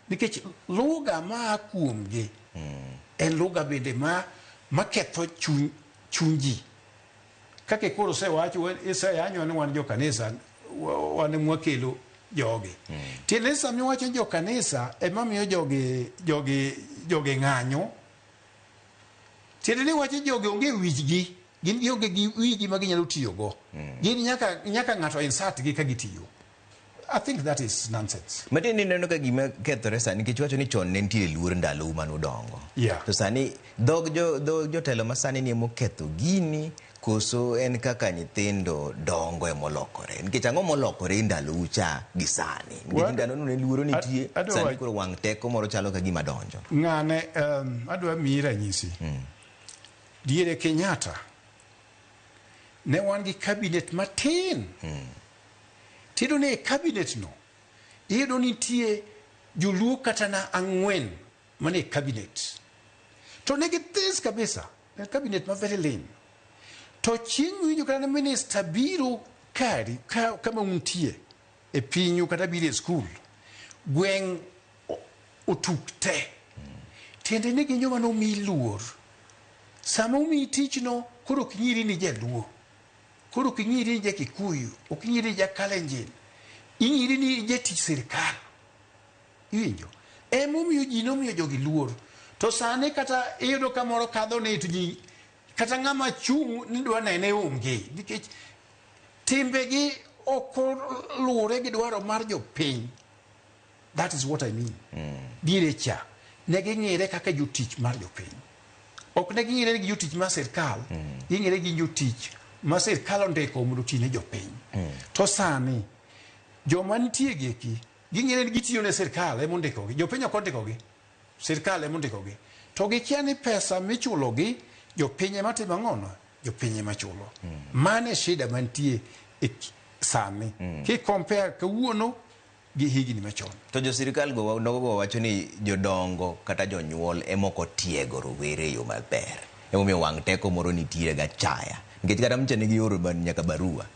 Nikech lugha maa kuomgi en lugha bende ma maketho chuny chuny ji. Kaka koro osewacho iseyanywa ni wan jo kanisa wan ema wakelo jogi. Tiende ni sama iwacho jo kanisa ema miyo jogi jogi jogi ng'anyo. Tiende ni iwacho jogi onge wichgi, gin gionge gi wigi ma ginyalo tiyogo. Gin nyaka nyaka ng'ato insert gi ka gitiyo. I think that is nonsense. Matiende ni ineno ka gima kethore sani nikech iwacho ni chon ne nitie luor ndalou manudongo. Yeah. To sani dhog jo dhog jotelo ma sani ni emoketho gini koso en kaka nyithindo dongo emolokore. Nikech ang'o molokore e ndalou cha gi sani? Nikech ndalono ne luoro nitie, Adwa sani wach- koro wang' teko moro chalo ka gima donjo. Ng'ane adwa miyi ranyisi. Diere Kenyatta ne wan gi cabinet matin. Tiyudo ni e cabinet no iyudo nitie joluo kata na ang'wen mane e cabinet. To ne githis kabisa. En cabinet ma very lean. To chieng' miwinjo kata ni minister biro kari ka, kama untie e pinyu kata biro e skul, gweng' otuk te. Tiende ni gin joma nomi luor. Sama omiyi tichno, koro ok ing'iri ni jaluo. Koro ok ing'iri ni ja Kikuyu, ok ing'iri ni ja Kalenjin. Ing'iri ni jatich sirkal. Iwinjo? Emomiyo ji nomiyo jogi luor. To sani kata iyudo ka moro kadho ni to ji kata ng'ama chung' ni dwa nene onge nikech timbegi ok oluwore gi dwaro mar jopiny. That is what I mean. Diere cha ne ging'ire kaka jotich mar jopiny. Ok ne ging'ire gi jotich mar sirkal, ging'ire gi jotich ma sirkal ondiko mondo oti ne jopiny. To sani joma nitie gi eki ging'ere ni gitiyo ne sirkal ema ondikogi, jopiny ok ondikogi, sirkal ema ondikogi. To gikia ni pesa michulogi jopiny ema timo ang'ono? Jopiny ema chulo. Mano e shida mantie e sani. Ki compare kawuono gi higni machon. To jo sirkal go nogo go wacho ni jodongo kata jonyuol ema ok otiego rowere e yo maber. Emomiyo wang' teko moro nitiere gachaya. Nikech kata mcha ne gioro nyaka barua.